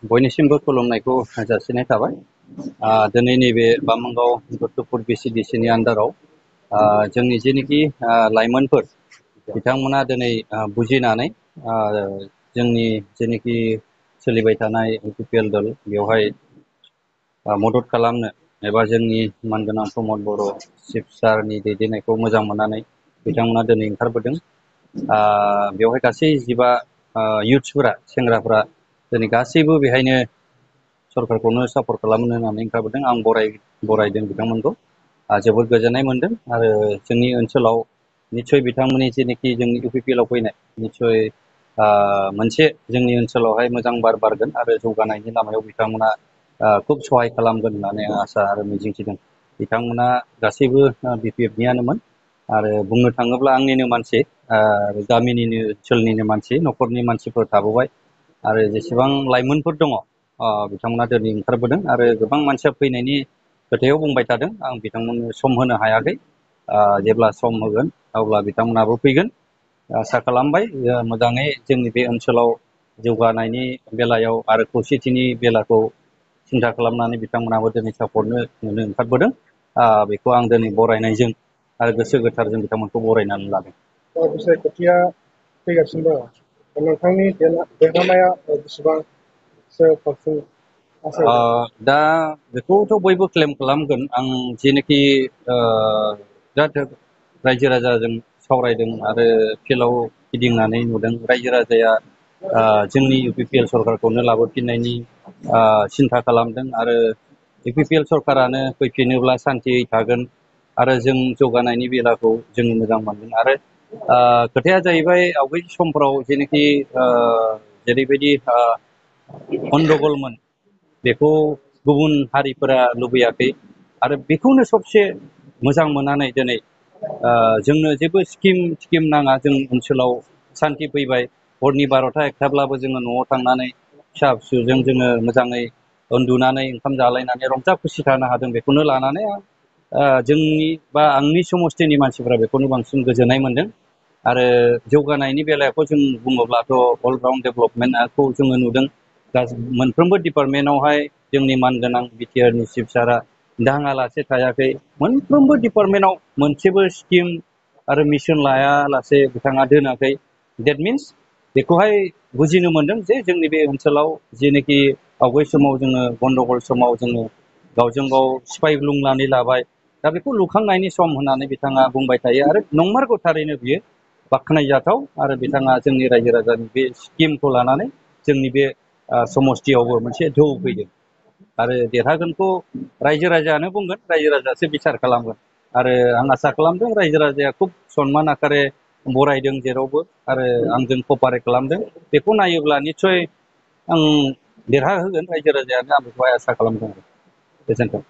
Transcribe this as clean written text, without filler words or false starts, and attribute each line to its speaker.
Speaker 1: बयनिसिमबो खुलुमनायखौ जासिनाय थाबाय। दिनै नैबे बामोनगाव दत्तपुर BCDC नि आन्दाराव जोंनि जेनोखि लाइमोनफोर बिथांमोना दिनै बुजिनानै जोंनि जेनोखि सोलिबाय थानाय UPPL दल बेवहाय मदद खालामनो एबा जोंनि मानगोनां प्रमद बर' चिफ सारनि दैदेननायखौ मोजां मोननानै बिथांमोना दिनै ओंखारबोदों। बेवहाय गासै 15 इउथ्सफोरा सेंग्राफोरा दिनै गासैबो बेहायनो सरकारखौनो सापर्ट खालामनो होननानै ओंखारबोदों। आं बरायदों बिथांमोनखौ। जोबोद गोजोननाय मोनदों आरो जोंनि ओनसोलाव निस्सय बिथांमोननि जेनोखि जोंनि UPPL आव फैनाय निस्सय मोनसे जोंनि ओनसोलावहाय मोजां बार बारगोन आरो जौगानायनि लामायाव बिथांमोना खुब सहाय खालामगोन होननानै आं आसा आरो मिजिंथिदों। बिथांमोना गासैबो BPF नियानोमोन आरो बुंनो थाङोब्ला आंनिनो मानसि, गामिनिनो ओनसोलनिनो मानसि, न'खरनि मानसिफोर थाबोबाय आरो जेसेबां लाइमोनफोर दङ बिथांमोना दिनै ओंखारबोदों आरो गोबां मानसिया फैनायनि खोथायाव बुंबाय थादों। आं बिथांमोननो सम होनो हायाखै। जेब्ला सम होगोन अब्ला बिथांमोनाबो फैगोन। आसा खालामबाय मोजाङै जोंनि बे ओनसोलाव जौगानायनि बेलायाव आरो खौसेथिनि बेलाखौ सिन्था खालामनानै बिथांमोनाबो दिनै सापर्ट होनो ओंखारबोदों। बेखौ आं दिनै बरायनायजों आरो गोसो गोथारजों बिथांमोनखौ बरायनानै लादों।
Speaker 2: बिसायख'थिया फैगासिनो दङ। नोंथांनि देरहानाया बेसेबांसो पारसेन्ट आसा दं?
Speaker 1: दा बेखौथ' बयबो क्लेम खालामगोन। आं जेनोखि बिराद रायजो राजाजों सावरायदों आरो फिल्डआव गिदिंनानै नुदों। रायजो राजाया जोंनि UPPL सरकारखौनो लाबोफिननायनि सिन्था खालामदों आरो UPPL सरकारानो फैफिनोब्ला सान्थियै थागोन आरो जों जौगानायनि बेलाखौ जों मोजां मोनगोन। आरो खोथाया जाहैबाय आवगायनि समफोराव जेनोखि जेरैबायदि गन्दगलमोन बेखौ गुबुन हारिफोरा लुबैयाखै आरो बेखौनो सबसे मोजां मोननानै दिनै जोंनो जेबो स्किम नाङा, जों ओनसोलाव सान्थि फैबाय। हरनि 12टा 1टाब्लाबो जोङो न'आव थांनानै फिसा फिसौजों जोङो मोजाङै उन्दुनानै ओंखाम जालायनानै रंजा खुसि थानो हादों। बेखौनो लानानै जोंनि बा आंनि समस्थिनि मानसिफोरा बेखौनो बांसिन गोजोननाय मोनदों। आरो जौगानायनि बेलायावखौ जों बुङोब्लाथ' अलराउन्ड डेभेलपमेन्टखौ जोङो नुदों। मोनफ्रोमबो डिपार्टमेन्टआवहाय जोंनि मानगोनां BTR नि चिफ सारा दाङालासे थायाखै। मोनफ्रोमबो डिपार्टमेन्टआव मोनसेबो स्किम आरो मिशन लायालासे बिथाङा दोनाखै। डेट मिन्स बेखौहाय बुजिनो मोनदों जे जोंनि बे ओनसोलाव जेनोखि आवगाय समाव जोङो गन्दगल समाव जोङो गावजों गाव सिफायग्लुंनानै लाबाय। दा बेखौ लुखांनायनि सम होननानै बिथाङा बुंबाय थायो आरो नंमारगौ थारैनो बियो बाख्नायजाथाव। आरो बिथाङा जोंनि रायजो राजानि बे स्किमखौ लानानै जोंनि बे समस्थियावबो मोनसे ढौ फैदों आरो देरहागोनखौ रायजो राजायानो बुंगोन, रायजो राजायासो बिसार खालामगोन। आरो आं आसा खालामदों रायजो राजाया खुब सनमान आकारे बरायदों जेरावबो आरो आंजों कपारेट खालामदों। बेखौ नायोब्ला निस्सय आं देरहाहोगोन रायजो राजायानो, आं बेखौहाय आसा खालामदों। गोजोन्थों।